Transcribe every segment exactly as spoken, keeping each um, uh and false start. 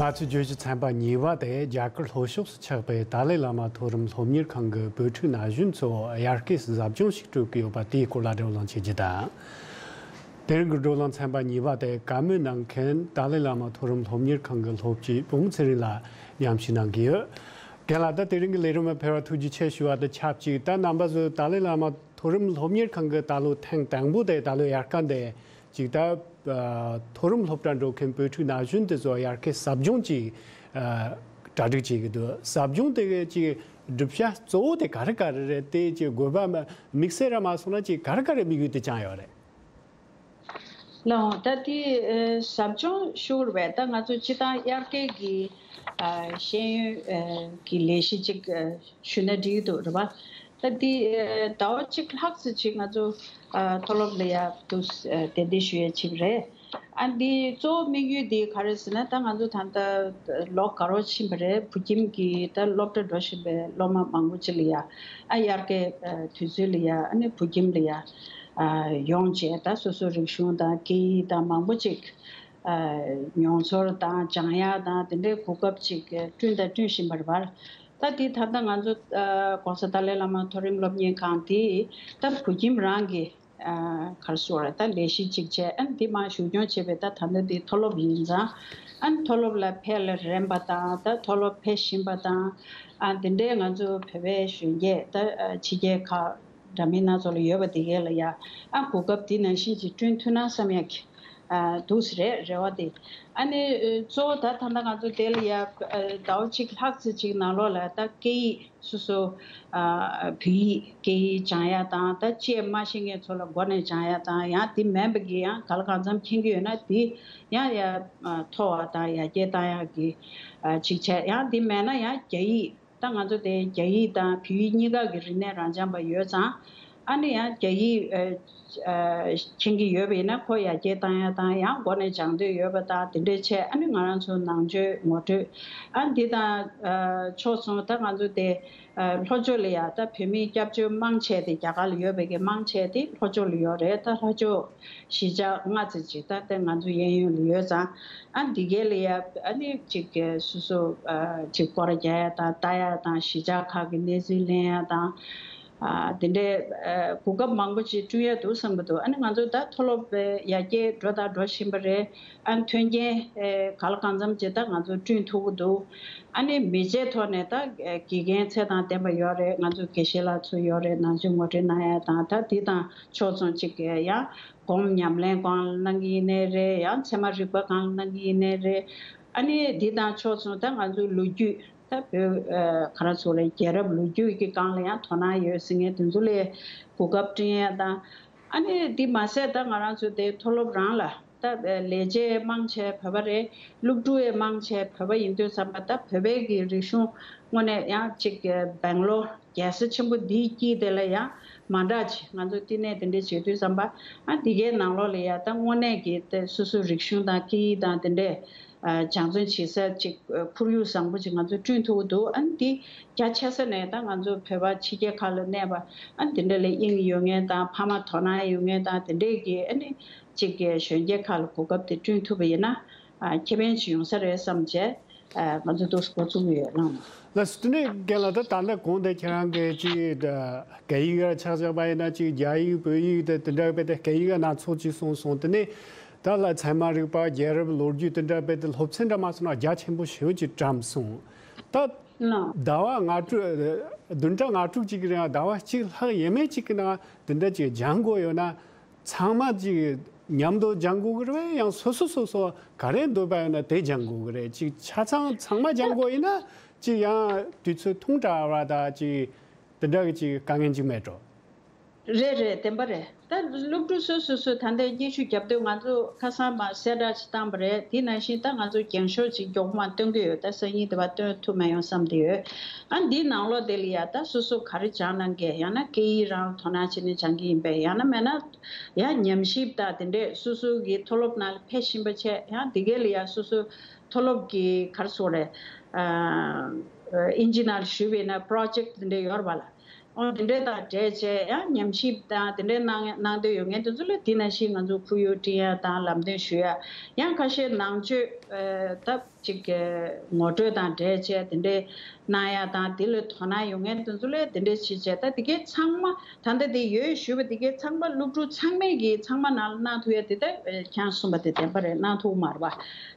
ང་ཚོའི་བརྗོད་གཞི་ཚན་པ་གཉིས་པ་དེ་རྒྱ་གར་ལྷོ་ཕྱོགས་སུ་ཆགས་པའི་ཏཱ་ལའི་བླ་མ་མཐོ་རིམ་སློབ་གཉེར་ཁང་གི་བོད་ཕྲུག་ན་གཞོན་ཚོ་དབྱར་ཁའི་ཟབ་སྦྱོང་ཞིག་སྤྲོད་ཀྱི་ཡོད་པ་དེའི་སྐོར་ལ་བགྲོ་གླེང་བྱེད་རྒྱུ་དང་། དེ་རིང་གི་བགྲོ་གླེང་ཚན་པ་གཉིས་པ་དེ་བཀའ་མོལ་གནང་མཁན་ཏཱ་ལའི་བླ་མ་མཐོ་རིམ་སློབ་གཉེར་ཁང་གི་སློབ་སྤྱི་བུ་མོ་ཚེ་རིང་ལགས་མཉམ་ཞུགས་གནང་གི་ཡོད། རྒན་ལགས། ད་དེ་རིང་གི་ལས་རིམ་ལ་ཕེབས་པར་ཐུགས་རྗེ་ཆེ་ཞུ་བ་དང་ཆབས་ཅིག་ད་རྣམ་པ་ཚོས་ཏཱ་ལའི་བླ་མ་མཐོ་རིམ་སློབ་གཉེར་ཁང་གི་ད་ལོ་ཐེངས་དང་པོ་དེ་ད་ལོ་དབྱར་ཁ་འདི་ཅིག་ད་མཐོ་རིམ་སློབ་གྲྭར་འགྲོ་མཁན་བོད་ཕྲུག་ན་གཞོན་དེ་ཚོ་དབྱར་ཁའི་ཟབ་སྦྱོང་ཅིག་གྲ་སྒྲིག་བྱེད་ཀྱི་འདུག་ཟབ་སྦྱོང་དེ་གའི་ཅིག་སྒྲུབ་བྱ་གཙོ་བོ་དེ་ག་རེ་ག་རེ་རེད། དེ་ཅིག་དགོས་པ་དམིགས་བསལ་ར་མ་སོང་ན་ཅིག་ག་རེ་ག་རེ་དམིགས་ཡུལ་དེ་བཅངས་ཡོད་རེད། ལགས། ད་དེ་ཟབ་སྦྱོང་ཞུ་དགོས་རེད་པས། ད་ང་ཚོ་སྤྱིར་བཏང་དབྱར་ཁའི་གི་ཤེས་ཡོན་གི་ལས་གཞི་ཅིག་ཞུས་ན་འགྲིག་གི་འདུག་རེད་པ། ད་འདི་ཟླ་བ་གཅིག་ལྷག་ཙམ་ཅིག་ང་ཚོ་མཐོ་སློབ་ལ་ཡ་འདུག་གདན་འདྲེན་ཞུ་ཡ་ཅིག་རེད། ཨ་འདི་གཙོ་བོ་དམིགས་ཡུལ་འདི་ག་རེ་ཟེར་ན། ད་ང་ཚོ་ད་ལྟ་ལོ་འགའ་རོ་ཕྱིན་པ་རེད། བོད་ཁྱིམ་གྱི་ད་སློབ་གྲྭ་འགྲོ་བཞིན་པའི་སློབ་མ་མང་པོ་ཅིག་ལ་ཡ་ཨ་དབྱར་ཁའི་དུས་ཚོད་ལ་ཡ་ཨ་ནི་བོད་ཁྱིམ་ལ་ཡ་ཡོང་བྱས་ད་སོ་སོ་རིག་གཞུང་དང་སྐད་ཡིག་དང་མང་པོ་ཅིག་མྱོང་ཚོར་དང་སྦྱང་ཡག་དང་དེ་འདྲའི་གོ་སྐབས་ཅིག་བསྐྲུན་དང་བསྐྲུན་བཞིན་པ་རེད་པ། ད་འདི་ད་ལྟ་ང་ཚོ་ྋགོང་ས་ཏཱ་ལའི་བླ་མ་མཐོ་རིམ་སློབ་གཉེར་ཁང་འདི་ད་བོད་ཁྱིམ་རང་གི་ག་རེ་ཟེར་དགོས་རེད། ད་ལས་གཞི་ཅིག་བྱས། ཨ་ནི་འདི་མར་བཞུགས་སྐྱོང་བྱས་པའི་ད་ད་ལྟ་འདི་མཐོ་སློབ་ཡིན་ཙང་། ཨ་ནི་མཐོ་སློབ་ལ་ཕེབས་ལ་རན་པ་དང་། ད་མཐོ་སློབ་ཕེབས་བཞིན་པ་དང་། ཨ་འདི་འདྲའི་ང་ཚོ་བོད་པའི་གཞོན་སྐྱེས་ད་ཕྱི་རྒྱལ་ཁག་འདྲ་མིན་སྣ་ཚོགས་ལ་ཡོད་པ་དེ་གས་ལ་ཡ་ཨ་གོ་སྐབས་འདི་ནང་བཞིན་ཅིག་བསྐྲུན་ཐུབ་ན་བསམ་ཡག་གི་འདུག་སེ་རེད། རེ་བ་དེ། ཨ་ནི་གཙོ་བོ་ད་ད་ལྟ་ང་ཚོ་དེ་ལ་ཡ་ཟླ་བ་གཅིག་ལྷག་ཙམ་ཅིག་ནང་ལོགས་ལ་ད་སྐད་ཡིག་སོ་སོ་བོད་ཡིག་སྐད་ཡིག་སྦྱང་ཡག་དང་། ད་བཅས་མ་ཤེས་མཁན་ཚོ་ལ་འགོ་ནས་སྦྱང་ཡག་དང་། ཡང་དེ་མིན་པ་གི་ཡང་ག་ལ་གང་འཚམ་མཁྱེན་གྱི་ཡོད་ན་དེ་ཡང་ཡར་མཐོ་བ་དང་ཡར་རྒྱས་བཏང་ཡག་གི་ཅིག་བྱས། ཡང་དེ་མེད་ན་ཡང་རྒྱ་ཡིག་ད་ང་ཚོ་དེ་རྒྱ་ཡིག་དང་བོད་ཡིག་གཉིས་ཀ་གི་རིག་གནས་རང་སྦྱངས་པ་ཡོད་ཙང་། ཨ་ནི་ཡང་རྒྱ་ཡིག་མཁྱེན་གྱི་ཡོད་པ་ཡིན་ན་ཁོ་ཡར་རྒྱས་བཏང་ཡག་དང་། ཡང་འགོ་ནས་སྦྱང་འདོད་ཡོད་པ་དང་དེ་འདྲས་བྱས། ཨ་ནི་ང་རང་ཚོ་ནང་ཆོས་ངོ་སྤྲོད་ཨ་འདི་དང་ཕྱོགས་མཚུངས་ད་ང་ཚོ་དེ་ལྷོ་ཕྱོགས་ལ་ཡ་ད་བོད་མིའི་སྐྱབས་བཅོལ་མང་ཆེ་དེ་རྒྱ་གར་ལ་ཡོད་པའི་གི་མང་ཆེ་དེ་ལྷོ་ཕྱོགས་ལ་ཡོད་རེད། ད་ལྷོ་ཕྱོགས་གཞིས་ཆགས་ལྔ་ཙམ་ཅིག་ད་ལྟ་ང་ཚོ་གཡས་གཡོན་ལ་ཡོད་ཙང་། ཨ་འདི་གས་ལ་ཡ་ཨ་ནི་ཅིག་གི་སོ་སོ་ཨ་ཅིག་སྐོར་རྒྱག་ཡ་དང་ལྟ་ཡ་དང་། གཞིས་ཆགས་ཁག་གི་གནས་ཚུལ་ལེན་ཡ་དང་། ཨ་དེ་འདྲའི་ཨ་གོ་སྐབས་མང་པོ་ཅིག་བསྐྲུན་ཡ་འདུག་བསམ་གྱི་འདུག་ཨ་ནི་ང་ཚོ་ད་མཐོ་སློབ་ཡར་རྒྱས་འགྲོ་དང་འགྲོ་བཞིན་པ་རེད། ཨ་ནི་མཐུན་རྐྱེན་ཨ་ག་ལ་གང་འཚམ་ཅིག་ད་ང་ཚོ་བསྐྲུན་ཐུབ་ཀྱི་འདུག་ཨ་ནི་མི་ཚེའི་ཐོག་ནས་ད་དགེ་རྒན་ཚད་དང་ལྡན་པ་ཡོད་རེད། ང་ཚོ་དགེ་བཤེས་ལགས་ཚོ་ཡོད་རེད། ནང་ཆོས་ངོ་སྤྲོད་གནང་ཡ་དང་། ད་འདི་དང་ཕྱོགས་མཚུངས་ཅིག་གི་ཡང་སྒོམ་ཉམས་ལེན་སྒང་ལ་གནང་གི་ཡིན་ནའི་རེད། ཡང་ཚད་མ་རིག་པ་སྒང་ལ་གནང་གི་ཡིན་ནའི་རེད། ཨ་ནི་འདི་དང་ཕྱོགས་མཚུངས་ད་ང་ཚོའི་ལོ་རྒྱུས་ད་བོད་ཨ་ག་རེ་ཟེར་དགོས་རེད། རྒྱལ་རབས་ལོ་རྒྱུས་ཀྱི་སྒང་ལ་ཡང་དོ་སྣང་ཡོད་ཟེར་མཁན་དེ་ཚོ་ལ་གོ་སྐབས་བསྐྲུན་ཡ་དང་། ཨ་ནི་འདི་མ་ཟད་ད་ང་རང་ཚོ་དེ་མཐོ་སློབ་རང་ལ་ད་ལས་བྱེད་མང་ཆེ་བོད་པ་རེད། སློབ་ཕྲུག་ཡང་མང་ཆེ་བོད་པ་ཡིན་དུས་ཙམ་པ་ད་བོད་པའི་གི་རིག་གཞུང་དངོས་གནས་ཡང་ཅིག་སྦེང་ལོར་རྒྱལ་ས་ཆེན་པོ་འདིའི་དཀྱིལ་དེ་ལ་ཡང་མ་འདྲ་ཅིག་ང་ཚོ་བསྟི་གནས་དེ་འདྲས་བྱེད་དུས་ཙམ་པ། ཨ་འདི་གའི་ནང་ལོགས་ལ་ཡ་ད་དངོས་གནས་ཀྱི་དེ་སོ་སོའི་རིག་གཞུང་དང་སྐད་ཡིག་དང་དེ་འདྲས་ཨ་སྦྱང་བརྩོན་བྱེད་ས་ཅིག་ཨ་ཁོར་ཡུག་བཟང་པོ་ཅིག་ང་ཚོ་བསྐྲུན་ཐུབ་ཀྱི་འདུག་ཨ་ནི་འདི་རྒྱ་ཆེ་ས་ནས་ད་ང་ཚོ་བོད་པ་ཕྱི་རྒྱལ་ཁག་ལ་གནས་པ་ཨ་ནི་དེ་འདྲས་ལ་དབྱིངས་ཡོད་མཁན་དང་། ཕ་མ་དོ་སྣང་ཡོད་མཁན་དང་། དེ་འདྲས་ཀྱི་ཨ་ནི་ཅིག་གི་གཞོན་སྐྱེས་ཁག་ལ་གོ་སྐབས་དེ་བསྐྲུན་ཐུབ་པ་ཡིན་ན་ཨ་ཁེ་ཕན་ཅིག་ཡོང་ས་རེད་བསམ་བྱས། ཨ་ང་ཚོ་འདུག་སེ་འགོ་བཙུགས་ཀྱི་ཡོད། ལགས་སོ། དེ་ནས་རྒན་ལགས། ད་ད་ལྟ་གོང་དེ་ཁྱེད་རང་གིས་ཅིག་སྐད་ཡིག་ལ་ཆ་བཞག་པ་ཡིན་ན་ཅིག་རྒྱ་ཡིག་བོད་ཡིག་དེ་དེ་འདྲ་བས་དེ་སྐད་ཡིག་སྣ་ཚོགས་ཅིག་གསུངས་སོང་། དེ་ནས་ད་ལ་ཚད་མ་རིག་པ། རྒྱལ་རབས་ལོ་རྒྱུས་དེ་འདྲ་བས་དེ་སློབ་ཚན་འདྲ་མ་སོང་ན་རྒྱ་ཆེན་པོ་ཞེ་པོ་ཅིག་བཀྲམ་སོང་། ད་ལགས། ཟླ་བ་ལྔ་དྲུག་བདུན་ཕྲག་ལྔ་དྲུག་ཅིག་གི་རིང་ཟླ་བ་གཅིག་ལྷག་ཡས་མས་ཅིག་གི་ནང་དེ་འདྲ་ཅིག་སྦྱང་དགོས་ཡོད་ན། ཚང་མ་ཅིག་མཉམ་དུ་སྦྱང་དགོས་ཀྱི་རེད། ཡང་སོ་སོ་སོ་སོ་ག་རེ་འདོད་པ་ཡོད་ན་དེ་སྦྱང་དགོས་ཀྱི་རེད། ཅིག་ཆ་ཚང་ཚང་མ་སྦྱང་དགོས་ཡིན་ན་ཅིག་ཡང་དུས་ཚོད་ཐུང་དྲགས་པ་དང་ཅིག་དེ་འདྲ་གི་ཅིག་དཀའ་ངལ་ཅིག་མེད་འགྲོ། རེད་རེད། བདེན་པ་རེད། ད་སློབ་ཕྲུག་སོ་སོ་སོས་ད་ལྟའི་སྙན་ཞུ་བརྒྱབ་དུས་ང་ཚོ་ཁ་སང་མར་གསལ་བསྒྲགས་ཅིག་བཏང་པ་རེད། དེ་ནང་བཞིན་ད་ང་ཚོ་འགེངས་ཤོག་ཅིག་མགྱོགས་པོ་མར་སྟོན་གྱི་ཡོད། ད་སང་ཉིན་དེ་བར་སྟོན་ཐུབ་མ་ཡོང་བསམ་བསྡད་ཡོད། ཨ་འདིའི་ནང་ལོགས་དེ་ལ་ཡ་ད་སོ་སོ་ག་རེ་སྦྱང་གནང་གི། ཡང་ན་སྐད་ཡིག་རང་ལ་དོ་སྣང་བྱས་ནས་སྦྱང་གི་ཡིན་པས། ཡང་ན་མེད་ན་ཡང་ཉམས་ཞིབ་དང་དེ་འདྲས་སོ་སོ་གི་མཐོ་སློབ་ནང་ལ་ཕེབས་བཞིན་པ་བྱས། ཡང་དེ་གས་ལ་ཡ་སོ་སོ་མཐོ་སློབ་ཀྱི་ག་རེ་ཟེར་དགོས་རེད། ཨ་ཨིན་ཇི་ནང་ལ་ཞུས་པ་ཡིན་ན་པྲོ་ཇེག་དེ་འདྲས་ཡོད་རེད་པ་ལགས། འོ་དེ་འདྲས་དང་འབྲེལ་བྱས་ཡང་ཉམས་ཞིབ་དང་དེ་འདྲས་གནང་གནང་འདོད་ཡོད་མཁན་དེ་ཚོ་ལ་དེ་ནང་བཞིན་ང་ཚོ་ཁོར་ཡུག་བསྐྲུན་ཡ་དང་ལམ་སྟོན་ཞུ་ཡ། ཡང་ཁ་ཤས་ནང་ཆོས་ ཨ་ད་ཅིག་གི་ངོ་སྤྲོད་དང་འབྲེལ་བྱས་དེ་འདྲའི་གནང་ཡ་དང་། དེ་ལ་དོ་སྣང་ཡོད་མཁན་དེ་ཚོ་ལ་དེ་འདྲའི་བྱས་བྱས། ད་དེ་གའི་ཚང་མ་ད་ལྟ་དེ་ཡོད་ཞུས་པ་དེ་གའི་ཚང་མ་སློབ་ཕྲུག་ཚང་མས་ཀྱི་ཚང་མ་ནང་ལ་གནང་ཐུབ་ཡ་དེ། ད་ཁྱེད་རང་གསུངས་པ་དེ་བདེན་པ་རེད། གནང་ཐུབ་མ་རེད་པ།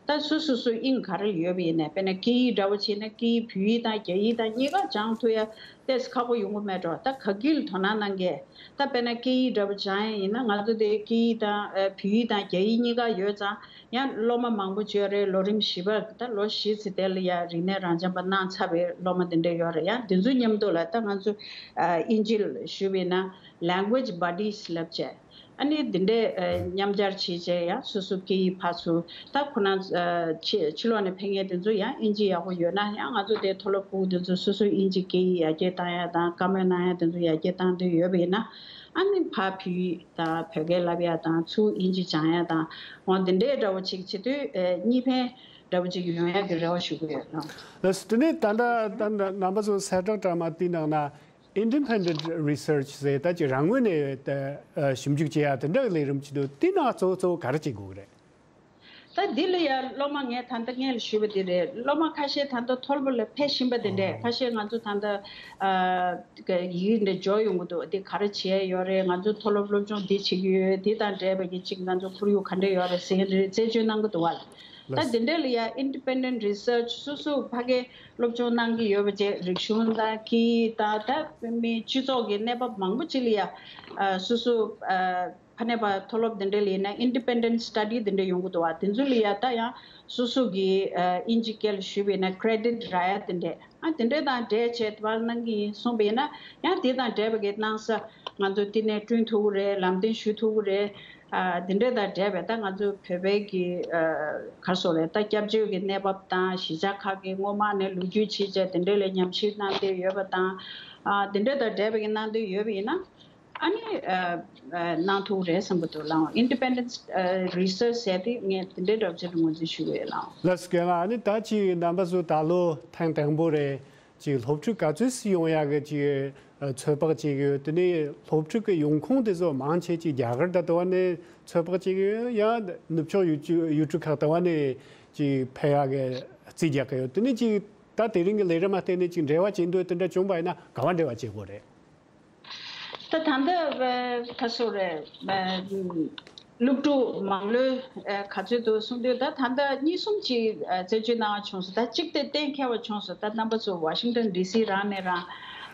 ད་སོ་སོ་སོ་དབྱིངས་ག་རེ་ཡོད་པ་ཡིན་ནའི། དཔེར་ན་སྐད་ཡིག་འདྲ་བོ་བྱས་ན་སྐད་ཡིག་བོད་ཡིག་དང་རྒྱ་ཡིག་དང་གཉིས་ཀ་སྦྱང་ཐུབ་ཡ་ཏོག་ཙམ་ཁག་པོ་ཡོང་གི་མེད་འགྲོ། ད་ག་གི་ལ་དོ་སྣང་གནང་གི། ད་དཔེར་ན་སྐད་ཡིག་འདྲ་བོ་སྦྱང་ཡ་ཡིན་ན། ང་ཚོ་དེ་སྐད་ཡིག་དང་ཨ་བོད་ཡིག་དང་རྒྱ་ཡིག་གཉིས་ཀ་ཡོད་ཙང་། ཡང་སློབ་མ་མང་པོ་ཅིག་ཡོད་རེད། ལོ་རིམ་བཞི་པ། ད་ལོ་བཞི་ཙམ་དེ་ལ་ཡ་རིག་གནས་རང་འཇགས་པ་གནང་ཚར་བའི་སློབ་མ་དེ་འདྲ་ཡོད་རེད། ཡང་དེ་ཚོ་མཉམ་དུ་ལ་ད་ང་ཚོ་ཨ་དབྱིན་ཇི་ལ་ཞུས་པ་ཡིན་ན་language buddies ལབ་བྱས། ཨ་ནི་འདི་འདྲའི་ཨ་མཉམ་སྦྱར་བྱས་བྱས་ཡང་སོ་སོ་སྐད་ཡིག་ཕར་ཚུར། ད་ཁོ་ན་ཨ་ཕྱི་ཕྱི་ལོགས་ནས་ཕེབས་མཁན་དེ་ཚོ་ཡང་དབྱིན་ཇི་ཡག་པོ་ཡོད་ན། ཡང་ང་ཚོ་དེ་མཐོ་སློབ་ཕྲུ་གུ་དེ་ཚོ་སོ་སོའི་དབྱིན་ཇི་སྐད་ཡིག་ཡར་རྒྱས་བཏང་ཡ་དང་། བཀའ་མོལ་གནང་ཡ་དེ་ཚོ་ཡར་རྒྱས་བཏང་འདོད་ཡོད་པ་ཡིན་ན། ཨ་ནི་ཕར་བོད་ཡིག་དང་བོད་སྐད་ལབ་ཡ་དང་། ཚུར་དབྱིན་ཇི་སྦྱང་ཡ་དང་། འོ་འདི་འདྲའི་འདྲ་བོ་ཅིག་བྱེད་དུས་ཨ་གཉིས་ཕན་འདྲ་བོ་ཅིག་ཡོང་ཡ་གི་རེ་བ་ཞུ་གི་ཡོད། ལགས་སོ། དེ་ནས་ད་ལྟ་ད་ལྟ་རྣམ་པ་ཚོ་གསལ་བསྒྲགས་སྤྲད་མ་དེའི་ནང་ན། Independent research ཟེར། ད་ཅིག་རང་ངོས་ནས་ད་ཨ་ཞིབ་འཇུག་བྱེད་ཡ་དེ་འདྲ་གི་ལས་རིམ་ཅིག་འདུག། དེ་ནང་གཙོ་བོ་གཙོ་བོ་ག་རེ་བྱེད་དགོས་ཀྱི་རེད། ད་འདི་ལ་ཡ་སློབ་མ་ངས་ད་ལྟ་སྔོན་ལ་ཞུས་པ་དེ་རེད། སློབ་མ་ཁ་ཤས་ད་ལྟ་མཐོ་སློབ་ལ་ཕེབས་བཞིན་པ་དེ་འདྲས། ཨོ། ཁ་ཤས་ང་ཚོ་ད་ལྟ་ཨ་ཡི་གེ་འདི་འབྱོར་ཡོང་གི་འདུག། འདི་ག་རེ་བྱེད་ཡ་ཡོད་རེད། ང་ཚོ་མཐོ་སློབ་སློབ་སྦྱོང་འདི་བྱེད་ཀྱི་ཡོད། འདི་དང་འབྲེལ་བའི་གི་ཅིག་ང་ཚོ་ཁོར་ཡུག་ག་འདྲས་ཡོད་རེད་ཟེར་མཁན་དེ་རྩད་གཅོད་གནང་གི་འདུག་བ། ད་ལགས། དེ་འདྲས་ལ་ཡ་independent research སོ་སོ་ཕ་གིར་སློབ་སྦྱོང་གནང་གི་ཡོད་པ་བཅས། རིག་གཞུང་དང་སྐད་ཡིག་དང་། ད་མི་སྤྱི་ཚོགས་ཀྱི་གནས་བབ་མང་པོ་ཅིག་ལ་ཡ་ཨ་སོ་སོ་ཨ་ཕ་ནས་ཕར་མཐོ་སློབ་དེ་འདྲས་ལ་ཡིན་ན་independent study དེ་འདྲས་ཡོང་གི་འདུག་བ། དེ་ཚོ་ལ་ཡ་ད་ཡང་སོ་སོ་གི་ཨ་དབྱིན་ཇི་སྐད་ལ་ཞུས་པ་ཡིན་ན་credit རག་ཡ་དེ་འདྲས། ཨ་དེ་འདྲས་དང་འབྲེལ་བྱས་དེ་བ་གནང་གི་ཡིན་གསུངས་པ་ཡིན་ན། ཡང་དེ་དང་འབྲེལ་བའི་གི་གནང་ས་ང་ཚོ་བསྟི་གནས་བསྐྲུན་ཐུབ་ཀྱི་རེད། ལམ་སྟོན་ཞུ་ཐུབ་ཀྱི་རེད། ཨ་དེ་འདྲས་དང་འབྲེལ་བའི་ད་ང་ཚོ་བོད་པའི་གི་ཨ་ག་རེ་ཟེར་རེད། ད་སྐྱབས་བཅོལ་གྱི་གནས་བབ་དང་། གཞིས་ཆགས་ཁག་གི་སྔོན་མ་ནས་ལོ་རྒྱུས་ཕྱི་བྱས་དེ་འདྲས་ལ་ཉམས་ཞིབ་གནང་འདོད་ཡོད་པ་དང་། ཨ་དེ་འདྲས་དང་འབྲེལ་བའི་གི་གནང་འདོད་ཡོད་པ་ཡིན་ན། ཨ་ནི་ཨ་ཨ་གནང་ཐུབ་རེད་བསམ་གྱི་འདུག་ལགས། Independent ཨ་research ཟེར་དེ་ངས་དེ་འདྲའི་འདྲ་བོ་ཅིག་ལ་ངོས་འཛིན་ཞུ་གི་ཡོད་ལགས། ལགས་སོ། རྒན་ལགས། ཨ་ནི་ད་ཅིག་རྣམ་པ་ཚོ་ད་ལོ་ཐེངས་དང་པོ་རེད། ཅིག་སློབ་ཕྲུག་ག་ཚོད་ཙམ་ཡོང་ཡག་གི་ཅིག་ཚོད་དཔག་བྱེད་ཀྱི་ཡོད། དེ་ནས་སློབ་ཕྲུག་གི་ཡོང་ཁུངས་དེ་ཚོ་མང་ཆེ་ཅིག་རྒྱ་གར་དང་དེ་བ་ནས་ཚོད་དཔག་བྱེད་ཀྱི་ཡོད། ཡང་ནུབ་ཕྱོགས་ཡུལ་གྲུ་ཡུལ་གྲུ་ཁག་དེ་བ་ནས་ཅིག་ཕེབས་ཡག་གི་རྩིས་རྒྱག་གི་ཡོད། དེ་ནས་ཅིག་ད་དེ་རིང་གི་ལས་རིམ་ལ་བརྟེན་ནས་ཅིག་འབྲེལ་བ་བྱེད་འདོད་དེ་འདྲ་བྱུང་བ་ཡིན་ན་ག་བ་འབྲེལ་བ་བྱེད་དགོས་རེད། ད་ད་ལྟ་ཨ་ག་སོ་རེད། ཨ་སློབ་ཕྲུག་མང་ལོས་ཨ་ག་ཚོད་འདུག་གསུང་དུས། ད་ད་ལྟ་གཉིས་གསུམ་ཅིག་ཨ་རྩད་གཅོད་གནང་བ་བྱུང་སོང་། ད་གཅིག་དེ་གཏན་འཁེལ་བ་བྱུང་སོང་། ད་རྣམ་པ་ཚོ་ཝ་ཤིང་ཊོན་ཌི་སི་རང་ནས་རང་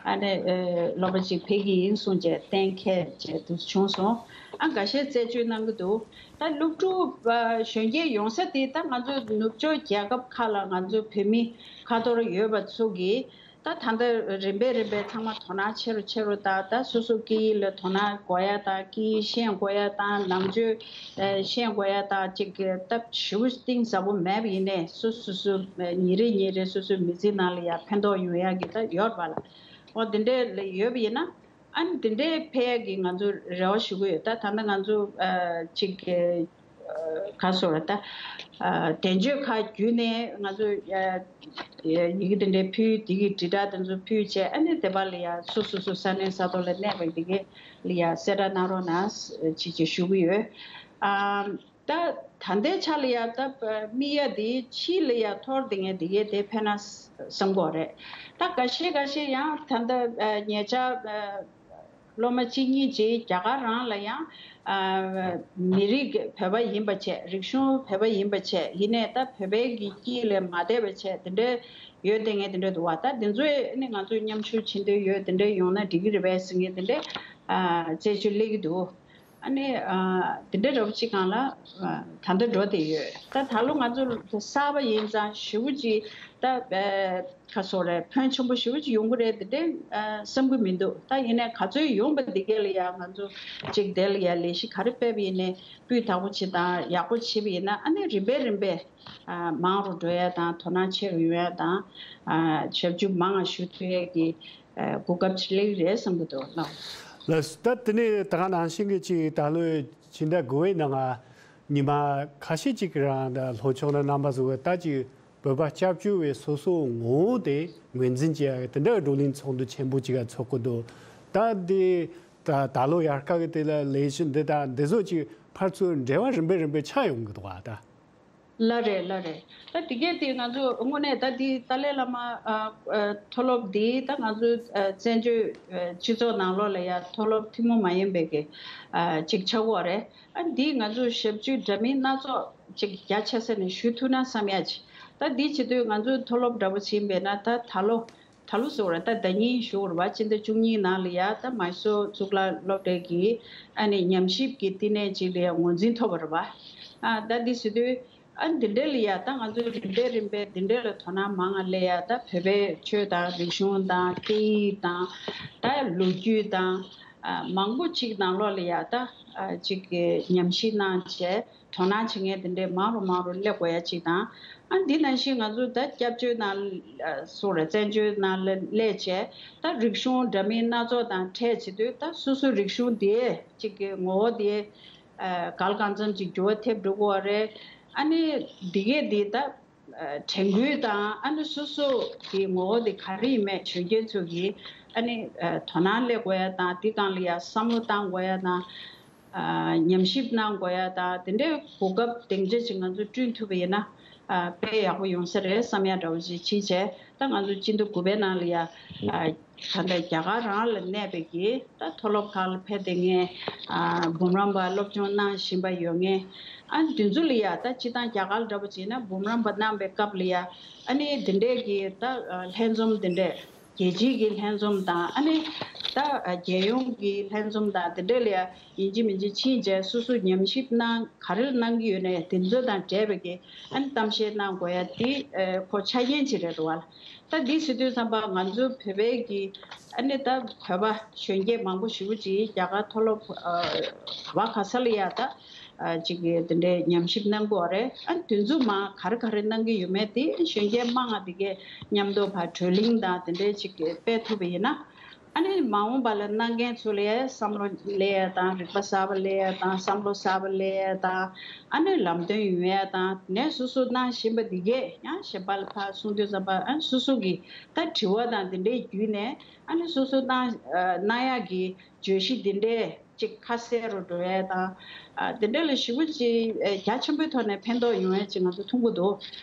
ཨ་ནི་ཨ་སློབ་པ་ཅིག་ཕེབས་ཀྱི་ཡིན་གསུངས་བྱས་གཏན་འཁེལ་བྱས་འདུག་བྱུང་སོང་། ཨ་འགའ་ཤས་རྩད་གཅོད་གནང་གི་འདུག། ད་སློབ་ཕྲུག་ཨ་གཞོན་སྐྱེས་ཡོང་ས་དེ་ད་ང་ཚོ་ནུབ་ཕྱོགས་རྒྱལ་ཁབ་ཁག་ལ་ང་ཚོ་བོད་མི་ཁ་ཐོར་ཡོད་པ་ཚོ་གིས། ད་ད་ལྟ་རིམ་པས་རིམ་པས་ཚང་མ་དོ་སྣང་ཆེ་རུ་ཆེ་རུ་དང་། ད་སོ་སོ་སྐད་ཡིག་ལ་དོ་སྣང་དགོས་ཡ་དང་། སྐད་ཡིག་ཤེས་དགོས་ཡ་དང་། ནང་ཆོས་ཨ་ཤེས་དགོས་ཡ་དང་། ཅིག་གི་སྟབས་ཞེ་པོ་གཏིང་ཟབ་པོ་མེད་པ་ཡིན་ནའི་སོ་སོ་སོ་ཉིན་རེ་ཉིན་རེ་སོ་སོའི་མི་ཚེ་ནང་ལ་ཡ་ཕན་ཐོགས་ཡོང་ཡ་གི་ད་ཡོད་རེད་པ་ལགས། འོ་དེ་འདྲས་ལ་ཡོད་པ་ཡིན་ན། ཨ་ནི་དེ་འདྲའི་ཕེབས་ཡ་གི་ང་ཚོ་རེ་བ་ཞུ་གི་ཡོད། ད་ད་ལྟ་ང་ཚོ་ཨ་ཅིག་གི་ཨ་ག་སོ་ར་ད་ཨ་དན་ཆོས་ཁག་བརྒྱུད་ནས་ང་ཚོ་ཨ་ཡི་གེ་དེ་འདྲའི་ཕུལ། དེ་གི་དྲིལ་བསྒྲགས་དེ་ཚོ་ཕུལ་བྱས། ཨ་ནི་དེ་བ་ལ་ཡ་སོ་སོ་སོ་ས་གནས་ས་ཐོག་ལ་གནས་པ་དེ་གའི་ལ་ཡ་གསལ་བསྒྲགས་གནང་རོགས་གནང་ཅེས་ཅེས་ཞུ་གི་ཡོད། ཨ། ད་ད་ལྟའི་ཆ་ལ་ཡ་ད་དམིགས་ཡ་དེ་ཕྱི་ལ་ཡ་འཐོར་དེ་ངས་དེ་གའི་དེ་ཕན་ན་བསམ་གྱི་ཡོད་རེད། ད་འགའ་ཤས་འགའ་ཤས་ཡང་ད་ལྟ་ཨ་ཉེ་ཆར་ཨ་སློབ་མ་གཅིག་གཉིས་ཅིག་རྒྱ་གར་རང་ལ་ཡང་ཨ་མི་རིགས་བོད་པ་ཡིན་པ་བྱས། རིག་གཞུང་བོད་པ་ཡིན་པ་བྱས། ཡིན་ནའི་ད་བོད་པའི་གི་དཀྱིལ་ལ་མ་བསྡད་པ་བྱས། དེ་འདྲའི་ཡོད་དེ་ངས་དེ་འདྲ་འདུག་བ། ད་དེ་ཚོས་ནི་ང་ཚོས་མཉམ་ཞུགས་བྱེད་འདོད་ཡོད། དེ་འདྲ་ཡོང་ན་འགྲིག་གི་རེད་པས་ཟེར་མཁན་དེ་འདྲ་ཨ་རྩད་གཅོད་སླེབས་ཀྱི་འདུག། ཨ་ནི་ཨ་དེ་འདྲ་འདྲ་པོ་ཅིག་སྒང་ལ་ཨ་ད་ལྟ་འགྲོ་བསྡད་ཡོད། ད་ད་ལོ་ང་ཚོ་གསར་པ་ཡིན་ཙང་ཞེ་པོ་ཅིག་ད་ཨ་ག་སོ་རེད། ཕོན་ཆེན་པོ་ཞེ་པོ་ཅིག་ཡོང་གི་རེད་དེ་འདྲ་ཨ་བསམ་གྱི་མི་འདུག། ད་ཡིན་ནའི་ག་ཚོད་ཡོང་པ་འདི་གས་ལ་ཡ་ང་ཚོ་ཅིག་དེ་ལ་ཡ་ལས་གཞི་ག་རེ་སྤེལ་བ་ཡིན་ནའི་སྤུས་དག་པོ་བྱེད་དང་། ཡག་པོ་བྱེད་པ་ཡིན་ན། ཨ་ནི་རིམ་པས་རིམ་པས་ཨ་མང་རུ་འགྲོ་ཡ་དང་། དོ་སྣང་ཆེ་རུ་ཡོང་ཡ་དང་། ཨ་ཞབས་ཞུ་མང་ང་ཞུ་ཐུབ་ཡ་གི་ཨ་གོ་སྐབས་ཅིག་སླེབས་རེད་བསམ་གྱི་འདུག་ལགས། ལགས་སོ། ད་དེ་ནས་ད་ག་ནང་བཞིན་གྱི་ཅིག་ད་ལོའི་ཕྱི་ཟླ་དགུ་པའི་ནང་ང་ཉི་མ་ཁ་ཤས་ཅིག་རིང་ད་ལྷོ་ཕྱོགས་ན་རྣམ་པ་ཚོ་གི་ད་ཅིག་བོད་པ་སྐྱབས་བཅོལ་བའི་སོ་སོའི་ངོ་བོ་དེ་ངོས་འཛིན་བྱེད་ཡ་དེ་འདྲ་བགྲོ་གླེང་ཚོགས་འདུ་ཆེན་པོ་ཅིག་ཚོགས་ཀྱི་འདུག། ད་འདི་ད་ད་ལོ་དབྱར་ཁ་གི་དེ་ལ་ལས་གཞི་འདི་དང་འདི་ཚོ་ཅིག་ཕར་ཚུར་འབྲེལ་བ་རིམ་པས་རིམ་པས་ཆགས་ཡོང་གི་འདུག་ཨ། ད། ལ་རེད་ལ་རེད། ད་དེ་གས་དེ་ང་ཚོ་དངོས་གནས་ད་དེ་ཏཱ་ལའི་བླ་མ་ཨ་ཨ་མཐོ་སློབ་དེ་ད་ང་ཚོ་ཨ་བཙན་བྱོལ་ཨ་སྤྱི་ཚོགས་ནང་ལོགས་ལ་ཡ་མཐོ་སློབ་ཐུན་མོང་མ་ཡིན་པའི་གི་ཨ་ཅིག་ཆགས་ཀྱི་ཡོད་རེད། ཨ་འདིས་ང་ཚོ་ཞབས་ཞུ་འདྲ་མིན་སྣ་ཚོགས་ཅིག་རྒྱ་ཆེ་ས་ནས་ཞུ་ཐུབ་ན་བསམ་ཡ་ཅིག་ད་འདི་བྱེད་དུས་ང་ཚོའི་མཐོ་སློབ་འདྲ་པོ་ཕྱིན་པས་ན་ད་ད་ལོ། ད་ལོ་ཟེར་བ་རེད། ད་ཟླ་ཉིན་ཞུ་བ་རེད་པ། སྤྱི་ཟླ་བཅུ་གཉིས་ནང་ལ་ཡ་ད་མའི་སོར་གཙུག་ལག་སློབ་གྲྭའི་གི་ཨ་ནི་ཉམས་ཞིབ་ཀྱི་བསྟི་གནས་ཅིག་ལ་ཡ་ངོས་འཛིན་ཐོབ་པ་རེད་པ། ཨ་ད་འདི་ཟེར་དུས་ཨ་འདི་འདྲ་ལ་ཡ་ད་ང་ཚོ་རིམ་པས་རིམ་པས་འདི་འདྲ་ལ་དོ་སྣང་མང་ང་སླེབས་ཡ། ད་བོད་པའི་ཆོས་དང་རིག་གཞུང་དང་སྐད་ཡིག་དང་ད་ལོ་རྒྱུས་དང་ཨ་མང་པོ་ཅིག་ནང་ལོགས་ལ་ཡ་ད་ཨ་ཅིག་གི་ཉམས་ཞིབ་གནང་བྱས། དོ་སྣང་བྱེད་མཁན་དེ་འདྲས་མང་རུ་མང་རུ་སླེབས་དགོས་ཡ་གཅིག་དང་། ཨ་འདི་ནང་བཞིན་ང་ཚོ་ད་སྐྱབས་བཅོལ་ནང་ཨ་སུ་རེད། བཙན་བྱོལ་ནང་ལ་སླེབས་བྱས་ད་རིག་གཞུང་འདྲ་མིན་སྣ་ཚོགས་དང་འཕྲད་བྱེད་དུས་ད་སོ་སོའི་རིག་གཞུང་དེ་གཅིག་གི་ངོ་བོ་དེ་ཨ་གང་ལ་གང་འཚམ་ཅིག་འགྱུར་བ་ཐེབས་འགྲོ་གི་ཡོད་རེད། ཨ་ནི་འདི་གས་འདི་ད་ཨ་དྲན་སྐུལ་དང་ཨ་ནི་སོ་སོ་གི་ངོ་བོ་དེ་ག་རེ་ཡིན་མེད་གཞོན་སྐྱེས་ཚོ་གིས་ཨ་ནི་ཨ་དོ་སྣང་སླེབས་དགོས་ཡ་དང་འདི་སྒང་ལ་ཡ་བསམ་བློ་བཏང་དགོས་ཡ་དང་། ཨ་ཉམས་ཞིབ་གནང་དགོས་ཡ་དང་དེ་འདྲའི་གོ་སྐབས་སྡིངས་ཆ་ཅིག་ང་ཚོ་བསྐྲུན་ཐུབ་པ་ཡིན་ན་ཨ་དཔེ་ཡག་པོ་ཡོང་ས་རེད་བསམ་ཡ་འདྲ་བོ་ཅིག་བྱས་བྱས། ད་ང་ཚོ་སྤྱི་ཟླ་དགུ་པའི་ནང་ལ་ཡ་ཨ་ད་ལྟ་རྒྱ་གར་རང་ལ་གནས་པའི་གི་ད་མཐོ་སློབ་ཁག་ལ་ཕེབས་བསྡད་མཁན་ཨ་འབུམ་རམས་པ་སློབ་སྦྱོང་གནང་བཞིན་པ་ཡོད་མཁན་ཨ་འདི་ཚོ་ལ་ཡ་ད་སྤྱིར་བཏང་རྒྱ་གར་འདྲ་བོ་བྱས་ན་འབུམ་རམས་པ་གནང་པའི་སྐབས་ལ་ཡ་ཨ་ནི་དེ་འདྲའི་གི་ད་ལྷན་འཛོམས་དེ་འདྲས། རྒྱལ་སྤྱིའི་གི་ལྷན་འཛོམས་དང་ཨ་ནི་ད་རྒྱལ་ཡོངས་ཀྱི་ལྷན་འཛོམས་དང་དེ་འདྲ་ལ་ཡ་ཡིན་གཅིག་མིན་གཅིག་ཕྱིན་བྱས་སོ་སོ་ཉམས་ཞིབ་གནང་ག་རེ་གནང་གི་ཡོད་ནའི་དེ་ཚོ་དང་འབྲེལ་བའི་གི་ཨ་ནི་གཏམ་བཤད་གནང་དགོས་ཡ་དེ་ཨ་ཁོ་ཆ་རྐྱེན་ཅིག་རེད་འདུག་བ། ད་འདི་ཟེར་དུས་ཙམ་པ་ང་ཚོ་བོད་པའི་གི་ཨ་ནི་ད་བོད་པ་གཞོན་སྐྱེས་མང་པོ་ཞེ་པོ་ཅིག་རྒྱ་གར་མཐོ་སློབ་ཨ་ག་བ་ག་ས་ལ་ཡ་ད། ཨ་ཅིག་གི་དེ་འདྲའི་ཉམས་ཞིབ་གནང་གི་ཡོད་རེད། ཨ་དེ་ཚོ་མ་ག་རེ་ག་རེ་གནང་གི་ཡོད་མེད་དེ་གཞོན་སྐྱེས་མང་ང་དེ་གའི་མཉམ་དུ་ཕར་བགྲོ་གླེང་དང་དེ་འདྲའི་ཅིག་གི་སྤེལ་ཐུབ་པ་ཡིན་ན། ཨ་ནི་མ་འོངས་པ་ལ་གནང་མཁན་ཚོ་ལ་བསམ་བློ་སླེབས་ཡ་དང་རིག་པ་གསར་པ་སླེབས་ཡ་དང་བསམ་བློ་གསར་པ་སླེབས་ཡ་དང་ཨ་ནི་ལམ་སྟོན་ཡོང་ཡ་དང་ནས་སོ་སོ་གནང་བཞིན་པ་དེ་གས་ཡང་གཞན་པ་ལ་ཕར་གསུང་དུས་ཙམ་པ་ཨ་སོ་སོ་གི་ད་དྲི་བ་དང་དེ་འདྲའི་བརྒྱུད་ནས་ཨ་ནི་སོ་སོ་གནང་གནང་ཡ་གི་བརྗོད་གཞི་འདི་འདྲས་ཅིག་ཁ་གསལ་རུ་འགྲོ་ཡས་དང་། ཨ་དེ་འདྲ་ལ་ཞེ་པོ་ཅིག་ཨ་རྒྱ་ཆེན་པོའི་ཐོག་ནས་ཕན་ཐོགས་ཡོང་ཡས་ཅིག་ང་ཚོ་མཐོང་གི་འདུག་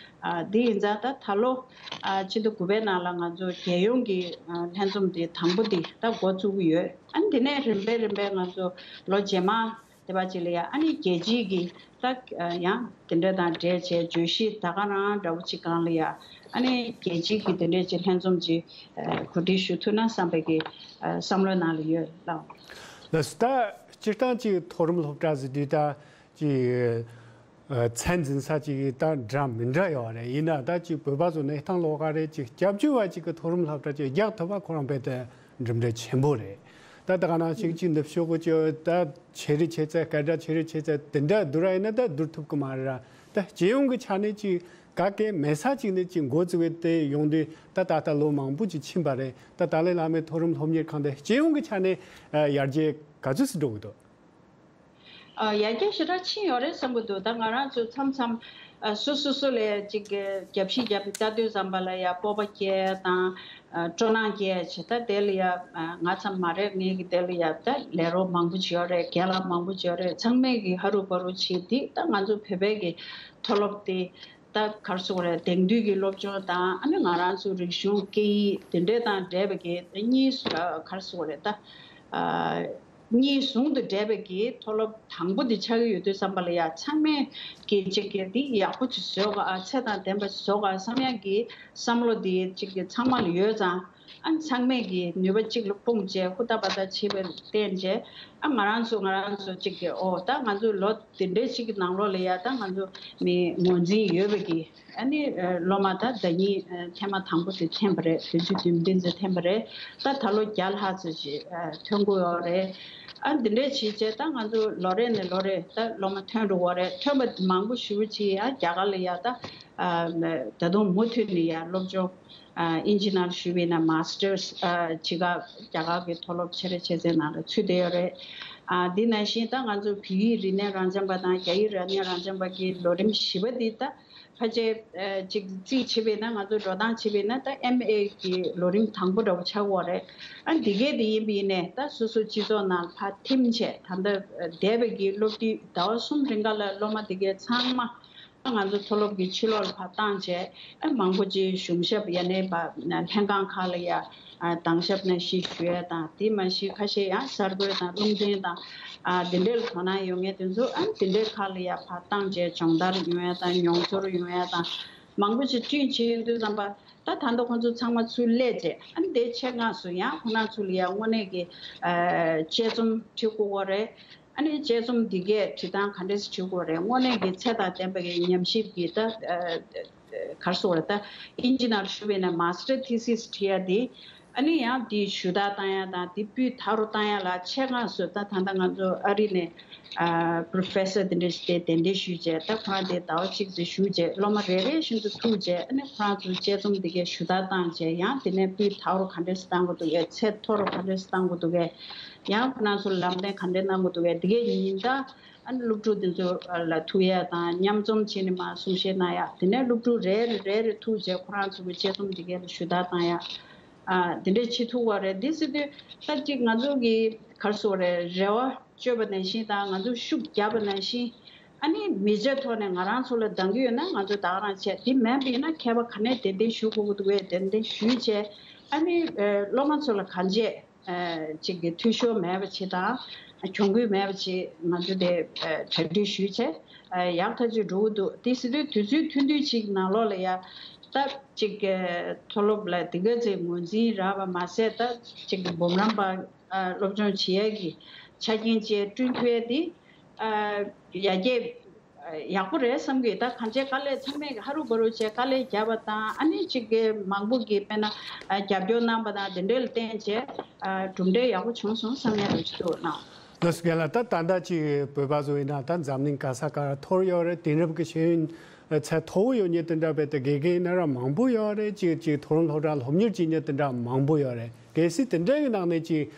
ཨ་འདི་ཡིན་ཙང་ད་ད་ལོ་ཨ་ཕྱི་ཟླ་དགུ་པའི་ནང་ལ་ང་ཚོ་རྒྱལ་ཡོངས་ཀྱི་ཨ་ལྷན་འཛོམས་དེ་དང་པོ་དེ་ད་འགོ་བཙུགས་ཀྱི་ཡོད། ཨ་འདི་ནས་རིམ་པས་རིམ་པས་ང་ཚོ་ལོ་རྗེས་མ་དེ་པ་ཅིག་ལ་ཡ་ཨ་ནི་རྒྱལ་སྤྱིའི་གི་ད་ཨ་ཡང་དེ་འདྲ་དང་འབྲེལ་བྱས་བརྗོད་གཞི་ད་ག་རང་འདྲ་བོ་ཅིག་སྒང་ལ་ཡ་ཨ་ནི་རྒྱལ་སྤྱིའི་གི་དེ་འདྲ་ཅིག་ལྷན་འཛོམས་ཅིག་ཨ་གོ་སྒྲིག་ཞུ་ཐུབ་ན་བསམ་པའི་གི་ཨ་བསམ་བློའི་ནང་ལ་ཡོད་ལགས། ལགས་སོ། ད་སྤྱིར་བཏང་ཅིག་མཐོ་རིམ་སློབ་གྲྭ་ཟེར་དུས་ད་ཅིག་ཨ་ཚད་འཛིན་ས་ཅིག་ད་འདྲ་མི་འདྲ་ཡོད་རེད། ཡིན་ན་ད་ཅིག་བོད་པ་ཚོ་གནས་སྟངས་ལོགས་ཀ་རེད། ཅིག་སྐྱབས་བཅོལ་བ་ཅིག་གི་མཐོ་རིམ་སློབ་གྲྭ་ཅིག་རྒྱག་ཐུབ་པ་ཁོ་རང་དཔེ་དེ་གྲུབ་འབྲས་ཆེན་པོ་རེད། ད་ད་ག་ནང་བཞིན་ཅིག་ནུབ་ཕྱོགས་གི་ཅིག་ད་ཆེ་རིགས་ཆེ་ཚད་སྐད་གྲགས་ཆེ་རིགས་ཆེ་ཚད་དེ་འདྲ་བསྡུར་བ་ཡིན་ན་ད་བསྡུར་ཐུབ་ཀྱི་མ་རེད་ར། ད་སྤྱི་ཡོངས་ཀྱི་ཆ་ནས་ཅིག་ག་གེ་མེད་ས་ཅིག་ནས་ཅིག་འགོ་བཙུགས་པའི་དེ་ཡོང་དུས་ད་ད་ལྟ་ལོ་མང་པོ་ཅིག་ཕྱིན་པ་རེད། ད་ཏཱ་ལའི་བླ་མའི་མཐོ་རིམ་སློབ་གཉེར་ཁང་དེ་སྤྱི་ཡོངས་ཀྱི་ཆ་ནས་ཨ་ཡར་རྒྱས་ག་ཚོད་ཙམ་འགྲོ་གི་འདུག་ཨ་ཡར་རྒྱས་ཞེ་དྲག་ཕྱིན་ཡོད་རེད་བསམ་གྱི་འདུག་ད་ང་རང་ཚོ་མཚམས་མཚམས་ཨ་སོ་སོ་སོ་ལས་ཅིག་གི་རྒྱབ་ཤིག་རྒྱབ་ལྟ་དུས་ཙམ་པ་ལ་ཡ་སྤོབས་པ་སྐྱེ་དང་ཨ་སྤྲོ་སྣང་སྐྱེ་བྱེད། ད་དེ་ལ་ཡ་ཨ་ང་ཙམ་མ་རེད། ངའི་གི་དེ་ལ་ཡ་ད་ལས་རོགས་མང་པོ་བྱེད་ཡོད་རེད། རྒན་ལགས་མང་པོ་བྱེད་ཡོད་རེད། ཚང་མས་གི་ཧ་རུ་བ་རུ་བྱེད་དེ་ད་ང་ཚོ་བོད་པའི་གི་མཐོ་སློབ་དེ་ད་ག་རེ་ཟེར་དགོས་རེད། དེང་དུས་ཀྱི་སློབ་སྦྱོང་དང་ཨ་ནི་ང་རང་ཚོ་རིག་གཞུང་སྐད་ཡིག་དེ་འདྲས་དང་འབྲེལ་བའི་གི་གཉིས་ཨ་ག་རེ་ཟེར་དགོས་རེད། ད་ཨ་གཉིས་ཟུང་དུ་འབྲེལ་བའི་གི་མཐོ་སློབ་དང་པོ་དེ་ཆགས་ཀྱི་ཡོད་དུས་ཙམ་པ་ལ་ཡ་ཚང་མས་གི་ཅིག་གི་འདི་ཡག་པོ་ཅིག་བཟོ་དགོས། ཨ་ཚད་དང་ལྡན་པ་ཅིག་བཟོ་དགོས་བསམ་ཡག་གི་བསམ་བློ་དེ་ཅིག་གི་ཚང་མ་ལ་ཡོད་ཙང་། ཨ་ཚང་མས་ཀྱི་ནུས་པ་གཅིག་ལ་སྤུངས་བྱས་ཧུར་ཐག་པ་ཐག་བྱེད་པར་བརྟེན་བྱས། ཨ་ང་རང་ཚོ་ང་རང་ཚོ་གཅིག་གི་ཨོ་ད་ང་ཚོ་ལོ་དེ་འདྲའི་གཅིག་གི་ནང་ལོགས་ལ་ཡ་ད་ང་ཚོ་མི་ངོས་འཛིན་ཡོད་པ་གི་ཨ་ནི་ཨ་སློབ་མ་ད་ཟླ་ཉིན་ཨ་ཐེངས་མ་དང་པོ་དེ་ཐོན་པ་རེད། དུས་ཚོད་བདུན་བདུན་ཙམ་ཐོན་པ་རེད། ད་ད་ལོ་བརྒྱ་ལྷག་ཙམ་ཞིག་ཨ་ཐོན་གྱི་ཡོད་རེད། ཨ་འདི་འདྲའི་བྱས་བྱས་ད་ང་ཚོ་ལོ་རེ་ནས་ལོ་རེ་ད་སློབ་མ་ཐོན་འགྲོ་གི་ཡོད་རེད། ཐོན་པ་མང་པོ་ཞེ་པོ་ཅིག་ཨ་རྒྱ་གར་ལ་ཡ་ད་ཨ་ད་དུང་མུ་མཐུད་ནས་ཡ་སློབ་སྦྱོང་། ཨ་ཨིན་ཇི་ནང་ཞུས་པ་ཡིན་ན་མཱ་སི་ཊར་སི་ཨ་ཕྱི་ཁ་རྒྱ་གར་གྱི་མཐོ་སློབ་ཆེ་རེ་ཆེ་ཚའི་ནང་ལ་ཚུད་བསྡད་ཡོད་རེད། ཨ་འདི་ནང་བཞིན་ད་ང་ཚོ་བོད་ཡིག་རིག་གནས་རང་འཇགས་པ་དང་རྒྱ་ཡིག་རིག་གནས་རང་འཇགས་པ་གི་ལོ་རིམ་བཞི་པ་འདི་ད་ཕལ་ཆེར་ཨ་ཅིག་རྩིས་བྱས་པ་ཡིན་ན་ང་ཚོ་འགྲོ་སྟངས་བྱས་པ་ཡིན་ན་ད་ཨེམ་ཨེ་གི་ལོ་རིམ་དང་པོ་འདྲ་བོ་ཆགས་ཡོད་རེད། ཨ་འདི་གས་དེ་ཡིན་པ་ཡིན་ནའི་ད་སོ་སོ་སྤྱི་ཚོགས་ནང་ཕར་ཐིམ་བྱས་ད་ལྟ་འདས་པའི་གི་སློབ་དུས་ཟླ་བ་གསུམ་རིང་ག་ལ་སློབ་མ་འདི་གས་ཚང་མ། ང་ཚོ་མཐོ་སློབ་ཀྱི་ཕྱི་ལོགས་ལ་ཕར་བཏང་བྱས། ཨ་མང་པོ་ཅིག་གཞུང་ཞབས་ཡ་ནས་པ་ལྷན་ཁང་ཁག་ལ་ཡ་ཨ་དྭངས་ཞབས་ནང་བཞུགས་ཞུ་ཡ་དང་། དེ་མ་གཞི་ཁ་ཤས་ཡང་གསར་འགོད་དང་རླུང་འཕྲིན་དང་ཨ་དེ་འདྲའི་ལ་དོ་སྣང་ཡོད་མཁན་དེ་ཚོ་ཨ་དེ་འདྲའི་ཁག་ལ་ཡ་ཕར་བཏང་བྱས་སྦྱོང་བརྡར་ཡོང་ཡ་དང་མྱོང་ཚོར་ཡོང་ཡ་དང་མང་པོ་ཅིག་བསྐྲུན་བྱས་ཡོང་དུས་ཙམ་པ། ད་ད་ལྟ་ཁོང་ཚོ་ཚང་མ་ཚུར་སླེབས་རྗེས་ཨ་ནི་དེའི་ཆེད་མངགས་སུ་ཡང་ཁོང་རྣམ་ཚོ་ལ་ཡང་དངོས་གནས་ཀྱི་ཨ་དཔྱད་རྩོམ་བྲིས་དགོས་ཀྱི་རེད། ཨ་ནི་དཔྱད་རྩོམ་འདི་གས་བྲིས་སྟངས་ག་འདྲས་བྲིས་དགོས་རེད། དངོས་གནས་ཀྱི་ཚད་དང་ལྡན་པ་གི་ཉམས་ཞིབ་ཀྱི་ད་ཨ་ག་རེ་ཟེར་དགོས་རེད། ད་ཨིན་ཇི་ནང་ཞུ་བས་ན་མ་སི་ཊར་ཐི་སིས་བྲིས་ཡ་འདི་ཨ་ནི་ཡང་འདི་ཞུ་དག་བཏང་ཡ་དང་འདི་སྤུས་དག་རུ་བཏང་ཡ་ལ་ཆེད་མངགས་སུ་ད་ད་ལྟ་ང་ཚོ་ཨ་རི་ནས། ཨ་པོ་རོ་ཕེ་སར་དེ་འདྲ་ཞིག་དེ་གདན་འདྲེན་ཞུས་བྱས། ད་ཁོ་རང་དེ་ཟླ་བ་གཅིག་ཙམ་བཞུགས་བྱས་སློབ་མ་རེ་རེ་བཞིན་དུ་ཐུག་བྱས། ཨ་ནི་ཁོ་རང་ཚོའི་དཔྱད་རྩོམ་དེ་གའི་ཞུ་དག་བཏང་བྱས། ཡང་དེ་ནས་སྤུས་དག་རུ་ག་འདྲས་སེ་བཏང་དགོས་འདུག་གས། ཚད་མཐོ་རུ་ག་འདྲས་སེ་བཏང་དགོས་འདུག་གས། ཡང་ཁོ་རང་ཚོ་ལམ་སྟོན་ག་འདྲས་གནང་དགོས་འདུག་གས། དེ་གའི་ཉིན་ལྟར་ཨ་ནི་སློབ་ཕྲུག་དེ་ཚོ་ལ་ཐུག་ཡ་དང་མཉམ་འཛོམས་བྱས་ནས་མར་གསུང་བཤད་གནང་ཡ། དེ་ནས་སློབ་ཕྲུག་རེ་རེ་རེ་རེ་ཐུག་བྱས་ཁོ་རང་ཚོ་གི་དཔྱད་རྩོམ་དེ་གའི་ལ་ཞུ་དག་བཏང་ཡ། ཨ་དེ་འདྲས་བྱེད་ཐུབ་པ་རེད། འདི་ཟེར་དུས་ད་ཅིག་ང་ཚོ་གི་ག་རེ་ཟེར་དགོས་རེད། རེ་བ་བཅོལ་བ་ནང་བཞིན་དང་ང་ཚོ་ཤུགས་བརྒྱབ་པ་ནང་བཞིན། ཨ་ནི་མི་ཚེ་ཐོག་ནས་ང་རང་ཚོ་ལ་འདང་གི་ཡོད་ན་ང་ཚོ་ད་ག་རང་བྱས། དེ་མིན་པ་ཡིན་ན་མཁས་པ་ག་ནས་གདན་འདྲེན་ཞུ་དགོས་ཀྱི་འདུག་གས། གདན་འདྲེན་ཞུས་བྱས། ཨ་ནི་ཨ་སློབ་མ་ཚོ་ལ་གང་བྱས་ཨ་ཅིག་གི་འཐུས་ཤོར་མེད་པ་ཅིག་དང་གྱོང་གུད་མེད་པ་ཅིག་ང་ཚོ་དེ་ཨ་གྲ་སྒྲིག་ཞུས་བྱས་ཨ་ཡག་ཐག་ཆོད་འགྲོ་གི་འདུག་དེ་ཟེར་དུས་དུས་ཚོད་ཐུང་ཐུང་ཅིག་ནང་ལོགས་ལ་ཡ་ད་ཅིག་གི་མཐོ་སློབ་ལ་དེ་ག་ཚོད་ངོས་འཛིན་རག་པ་མ་ཟད། ད་ཅིག་གི་འབུམ་རམས་པ་ཨ་སློབ་སྦྱོང་བྱེད་ཡས་ཀྱི་ཆ་རྐྱེན་བཅས་བསྐྲུན་ཐུབ་ཡས་དེ་ཨ་ཡར་རྒྱས་ཨ་ཡག་པོ་རེད་བསམ་གི། ད་གང་བྱས་དཀའ་ལས་ཚང་མས་ཧ་རུ་བ་རུ་བྱས་དཀའ་ལས་བརྒྱབ་པ་དང་། ཨ་ནི་གཅིག་གི་མང་པོ་གི་དཔེར་ན་ཨ་རྒྱབ་སྐྱོར་གནང་པ་དང་དེ་འདྲ་ལ་བརྟེན་བྱས་ཨ་གྲུབ་འབྲས་ཡག་པོ་བྱུང་སོང་བསམ་ཡས་རེ་ཅིག་འདུག་ན། ལགས་སོ། རྒན་ལགས། ད་ད་ལྟ་ཅིག་བོད་པ་ཚོ་ཡིན་ན་ད་འཛམ་གླིང་ག་ས་ག་ར་འཐོར་ཡོད་རེད། དེང་རབས་ཀྱི་ཤེས་ཡོན་ཚད་མཐོ་བོ་ཡོད་མཁན་དེ་འདྲ་བས་ཏེ་དགེ་རྒན་ཡིན་ན་ར་མང་པོ་ཡོད་རེད། ཅིག་ཅིག་མཐོ་རིམ་སློབ་གྲྭ་སློབ་གཉེར་བྱེད་མཁན་དེ་འདྲ་མང་པོ་ཡོད་རེད། གལ་སྲིད་དེ་འདྲ་གི་ནང་ནས་ཅིག་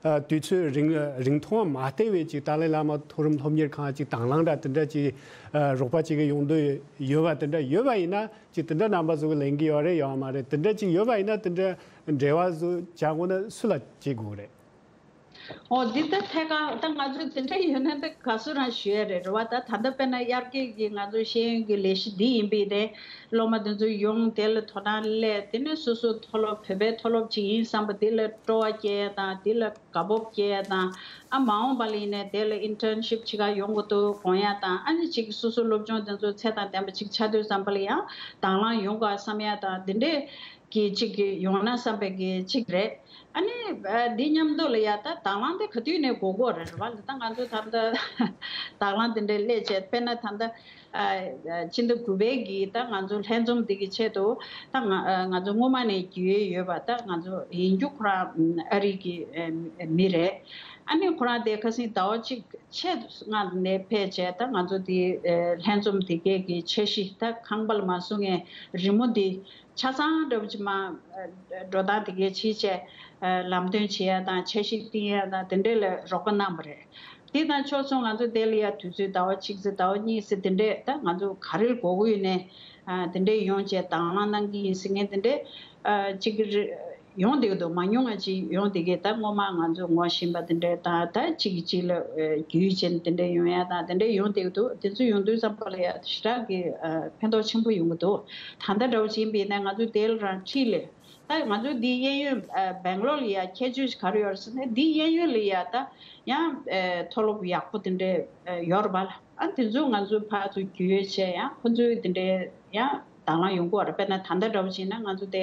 ཨ་དུས་ཚོད་རིང་རིང་ཐུང་བ་མ་བལྟས་པའི་ཅིག་ཏཱ་ལའི་བླ་མ་མཐོ་རིམ་སློབ་གཉེར་ཁང་ཅིག་དང་བླངས་འདྲ་དེ་འདྲ་ཅིག་ཨ་རོགས་པ་ཅིག་གི་ཡོང་འདོད་ཡོད་པ་དེ་འདྲ་ཡོད་པ་ཡིན་ན་ཅིག་དེ་འདྲ་རྣམ་པ་ཚོ་གི་ལེན་གི་ཡོད་རེད་ཡོད་མ་རེད། དེ་འདྲ་ཅིག་ཡོད་པ་ཡིན་ན་དེ་འདྲ་འབྲེལ་བ་བཟོ་བྱ་དགོས་ན་སུ་ལ་བྱེད་དགོས་རེད། ཨོ་འདི་ལྟ་ཐད་ཀར་ད་ང་ཚོ་དེ་འདྲ་ཡོད་ན་ད་ག་སུ་རང་ཞུ་ཡ་རེད། རེད་བ། ད་ད་ལྟ་དཔེར་ན་དབྱར་སྐྱིད་ཀྱི་ང་ཚོ་ཤེས་ཡོན་གྱི་ལས་གཞི་འདི་ཡིན་པས་ཏེ། སློབ་མ་དེ་ཚོ་ཡོང་དེ་ལ་དོ་སྣང་སླེབས། དེ་ནས་སོ་སོ་མཐོ་སློབ་བོད་པའི་མཐོ་སློབ་ཅིག་ཡིན་བསམ་པ་འདི་ལ་སྤྲོ་བ་སྐྱེ་ཡ་དང་འདི་ལ་དགའ་སྤོབས་སྐྱེ་ཡ་དང་། ཨ་མ་འོངས་པ་ལ་ཡིན་ནའི་དེ་ལ་ཨིན་ཊརན་ཤིབ་བྱེད་ག་ཡོང་གི་འདུག་དགོངས་ཡ་དང་། ཨ་ནི་ཅིག་སོ་སོ་སློབ་སྦྱོང་དེ་ཚོ་ཚད་དང་ལྡན་པ་ཅིག་ཆགས་དུས་ཙམ་པ་ལ་ཡང་དང་བླངས་ཡོང་ག་བསམ་ཡ་དང་འདི་འདྲས། གི་གཅིག་གི་ཡོང་ན་བསམ་པའི་གི་གཅིག་རེད། ཨ་ནི་ཨ་འདི་མཉམ་དུ་ལ་ཡ་ད་དང་བླངས་དེ་ག་དུས་ནས་དགོས་དགོས་རེད་བ། ད་ང་ཚོ་ད་ལྟ་དང་བླངས་དེ་འདྲའི་སླེབས་བྱས། དཔེར་ན་ད་ལྟ་ཨ་ཨ་ཕྱི་ཟླ་དགུ་པའི་གི་ད་ང་ཚོ་ལྷན་འཛོམས་འདི་གི་ཆེད་དུ་ད་ང་ཨ་ང་ཚོ་སྔོན་མ་ནས་རྒྱུས་ཡོད་ཡོད་པ། ད་ང་ཚོ་ཡིན་རྒྱུ་ཁོ་རང་ཨ་རི་གི་ཨ་མི་རེད། ཨ་ནི་ཁོ་རང་དེ་ཁ་སང་ཟླ་བ་གཅིག་ཕྱེད་སྔ་ནས་ཕེབས་བྱས། ད་ང་ཚོ་དེ་ཨ་ལྷན་འཛོམས་དེ་གའི་གི་འཆར་གཞི་ད་ཁང་པ་ལ་མ་སོང་ངས་རི་མོ་འདི་ཆ་ཚང་འདྲ་པོ་ཅིག་མ་འགྲོ་སྟངས་དེ་གའི་ཕྱིན་ཆད་ལམ་སྟོན་བྱེད་ཡ་དང་འཆར་གཞི་བཏིང་ཡ་དང་དེ་འདྲས་ལ་རོགས་པ་གནང་བ་རེད། དེ་དང་ཕྱོགས་མཚུངས་ང་ཚོ་དེ་ལ་ཡ་དུས་ཚོད་ཟླ་བ་གཅིག་ཙམ་ཟླ་བ་གཉིས་ཙམ་དེ་འདྲས་ད་ང་ཚོ་ག་རེ་ལ་དགོས་ཀྱི་ཡོད་ནས་དེ་འདྲས་ཡོང་བྱས་དང་བླངས་གནང་གི་ཡིན་ཟེར་མཁན་དེ་འདྲས་གཅིག་རེ་ཡོང་བསྡད་ཀྱི་འདུག་མ་ཉུང་བ་ཅིག་ཡོང་བསྡད་ཀྱི། ད་སྔོན་མ་ང་ཚོས་ངོ་ཤེས་པ་དེ་འདྲས་དང་ད་གཅིག་གིས་གཅིག་ལ་རྒྱུས་ཅན་དེ་འདྲས་ཡོང་ཡ་དང་དེ་འདྲས་ཡོང་བསྡད་ཀྱི་འདུག་དེ་ཚོ་ཡོང་དུས་ཙམ་པ་ལ་ཡ་ཞེ་དྲག་གི་ཕན་ཐོགས་ཆེན་པོ་ཡོང་གི་འདུག་ད་ལྟ་འདྲ་བོ་ཅིག་ཡིན་པ་ཡིན་ན་ང་ཚོ་དེ་ལ་རང་འཁྲིས་ལས། ད་ང་ཚོ་འདི་གཡས་གཡོན་ཨ་སྦེང་ལོར་ལ་ཡ་ཁྱད་ཆོས་ཤིག་ག་རེ་ཡོད་རེད་ཟེར་ན། འདི་གཡས་གཡོན་ལ་ཡ་ད་ཡང་ཨ་མཐོ་སློབ་ཡག་པོ་དེ་འདྲས་ཨ་ཡོད་རེད་པ་ལ། ཨ་དེ་ཚོ་ང་ཚོ་ཕར་ཚུར་རྒྱུས་ཡོད་བྱས། ཡང་ཁོ་ཚོས་དེ་འདྲས་ཡང་དང་བླངས་ཡོང་གི་ཡོད་རེད། དཔེར་ན་ད་ལྟ་འདྲ་བོ་བྱས་ན་ང་ཚོ་དེ་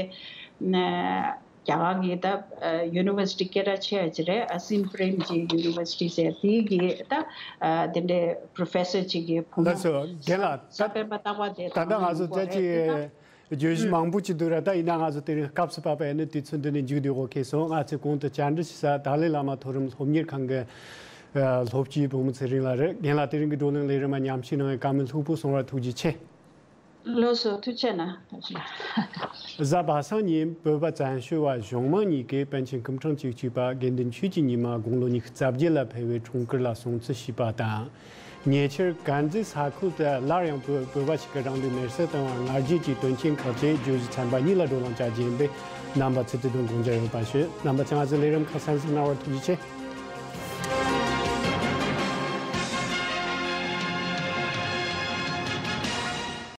ཨ་རྒྱ་གར་གྱི་ད་ཨ་ཡུ་ནི་ཝར་སི་ཊི་སྐད་གྲགས་ཆེ་བ་ཅིག་རེད། ཨ་སིམ་པྲེམ་ཇི་ཡུ་ནི་ཝར་སི་ཊི་ཟེར་དེའི་གི་ད་ཨ་དེ་འདྲས་པོ་རོ་ཕེ་སར་ཅིག་གི་བུ་མོ་ལགས་སོ། རྒན་ལགས། གསར་སྤེན་པ་རྟག་པ་དེ་ད་ལྟ་ང་ཚོ་ཡོང་གི་ཡོད་རེད། དེ་ད་བརྗོད་གཞི་མང་པོ་ཅིག་འདུག་ར། ད་ཡིན་ན་ང་ཚོ་དེ་རིང་སྐབས་སུ་བབས་པ་ཡིན་ན་དུས་ཚོད་འདི་ནས་མཇུག་བསྡུ་དགོས་ཁེལ་སོང་། ང་ཚོས་གོང་དུ་བཅར་འདྲི་ཞུ་ས་ཏཱ་ལའི་བླ་མ་མཐོ་རིམ་སློབ་གཉེར་ཁང་གི་ཨ་སློབ་སྤྱི་བུ་མོ་ཚེ་རིང་ལགས་རེད། རྒན་ལགས་དེ་རིང་གི་བགྲོ་གླེང་ལས་རིམ་མ་ཉམས་ཞིབ་གནང་བའི་བཀའ་མོལ་ལྷུག་པོ་གསུང་བར་ཐུགས་རྗེ་ཆེ། ལགས་སོ། ཐུགས་རྗེ་གནང་། ཐུགས་རྗེ་གནང་། གཟའ་པ་སངས་ཉིན་བོད་པ་བཙན་བྱོལ་བ་གཞུང་མང་གཉིས་ཀས་པཎ་ཆེན་སྐུ་ཕྲེང་བཅུ་གཅིག་པ་དགེ་འདུན་ཆོས་ཀྱི་ཉི་མ་དགུང་ལོ་ཉི་ཤུ་རྩ་བརྒྱད་ལ་ཕེབས་པའི་འཁྲུངས་སྐར་ལ་སྲུང་བརྩི་ཞུས་པ་དང་། ཉེ་ཆར་དཀར་མཛེས་ས་ཁུལ་དུ་སླར་ཡང་བོད་བོད་པ་ཞིག་གིས་རང་ལུས་མེར་སྲེག་བཏང་བར་ང་རྒྱལ་གྱི་དོན་རྐྱེན་ཁག་ཅིག་བརྗོད་གཞི་ཚན་པ་གཉིས་ལ་བགྲོ་གླེང་བྱ་རྒྱུ་ཡིན་པས་རྣམ་པ་ཚོས་དེ་དོན་དགོངས་འཇགས་ཡོད་པ་ཞུ། རྣམ་པ་ཚོས་ང་ཚོའི་ལས་རིམ་ཁག་གསན་གཟིགས་གནང་བར་ཐུགས་རྗེ་ཆེ།